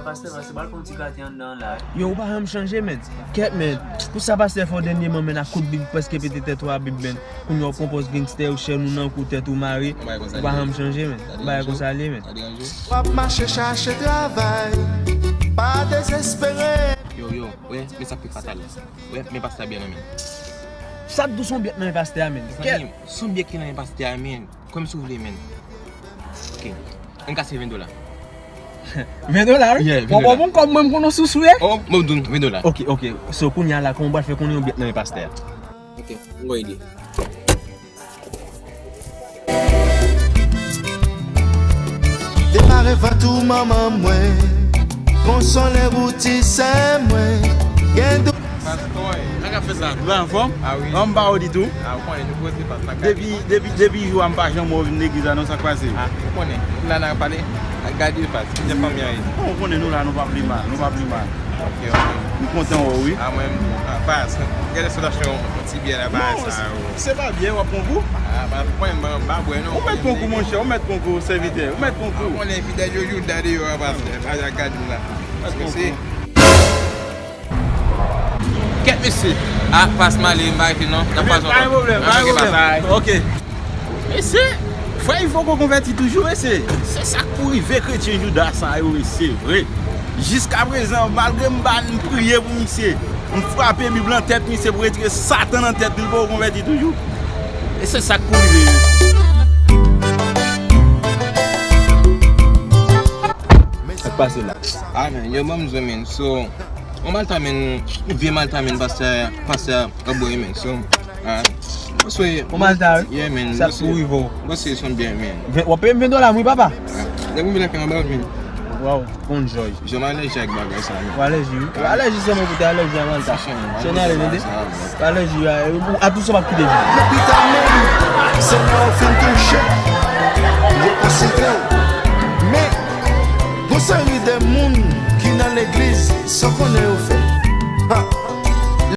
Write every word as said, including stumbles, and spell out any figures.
Pastè, pastè, bal fè yon ti grate anndan an la. Yo, ou pa janm chanje, menn. Kèt, menn. Pou sa pastè fè w dènyèman, menn, ak kout bib, prèske pete tèt ou a bib, menn. Kounye a w pran pòz gangstè, ou chèn ou nan kou, tèt ou mare. Ou pa janm chanje, menn. Bagay konsa l ye, menn. W ap mache chache travay, pa dezespere. Yo, yo, wè, men sa k pi fatal la. Wè, men pastè a byen nan men. Sa k di w se yon byèt nan men pastè a, menn? Kèt. Zanmi m, se yon byèt ki nan men pastè a, menn. Kòmsi w vle, menn. Ok. Ann kase ven dola. Ven dola, wi? Yeah, ven dola. Bon, bon, kòb mwen, m konnen w sousou, eh? Oh, bon, ven dola. Ok, ok. So, kounye a la, kòman w pral fè konnen yon byèt nan men pastè a? Ok, m gon ide. Demare vant ou manman mwen, konsole bouti sè mwen, gen dou. Pastè, sa k ap fèt la? Ou anfòm? Ah wi. An, m pa w ditou. Ah, ou konnen, nou poze pas nan kay. Depi, depi, depi jou a m pa janm wè w vin legliz la, non, sa k pase? Ah, ou konnen, nou la n a pale, gade pas, ki jan fanmi an ye. Bon, ou konnen nou la, nou pa pli mal, nou pa pli mal. Ok, ok. M kontan wè w, wi. Ah, mwen, ah, pas, gade sou tachyon. Ti byè la pa sa, o. Se pa byè w ap pran pou? Ah, pa pran, m pa bwè, non. Ou mèt pran kou, monchè, ou mèt pran kou, sèvitè, ou mèt pran kou. Ou konnen fidèl yo, yo dade yo a, pastè, pa gad la. Paske se. Kèt mesye. Ah, pas m ale, m pa rete non. N ap pase ankò. Pa gen pwoblèm, pa gen pwoblèm. Ok. Mesye, frè Ivo poko konvèti toujou, mesye. Se sa k pou rive kretyen jouda sa yo, mesye, vre. Jiskaprezan, malgre m ba, m priye pou misye, m frape Bib lan tèt misye pou retire Satan nan tèt li, l poko konvèti toujou. E se sa k pou rive. Sa k pase la? Amen. Yo ban m zwen, men. So, yon malta, men, yon vye malta, men, pastè, pastè ap bwè, men. So, ah, m panse, yon malta, wi? Yeah, men. Sa pou rive w. M panse se yon byè, men. Ven, w ap peye m ven dola, wi, papa. Ah, lè m vin lakay anba, men. Waw, bon jòj. Jan m alèji ak bagay sa, men. Ou alèji, wi. Ou alèji sèlman pou te alèji a malta. Se yon ale, tande? Ou alèji a, ou, a tou sa w ap kite vi. Lopital menm, se la w fin touche. Yo konsidere w. Men, gon seri de moun ki nan legliz san konnen yo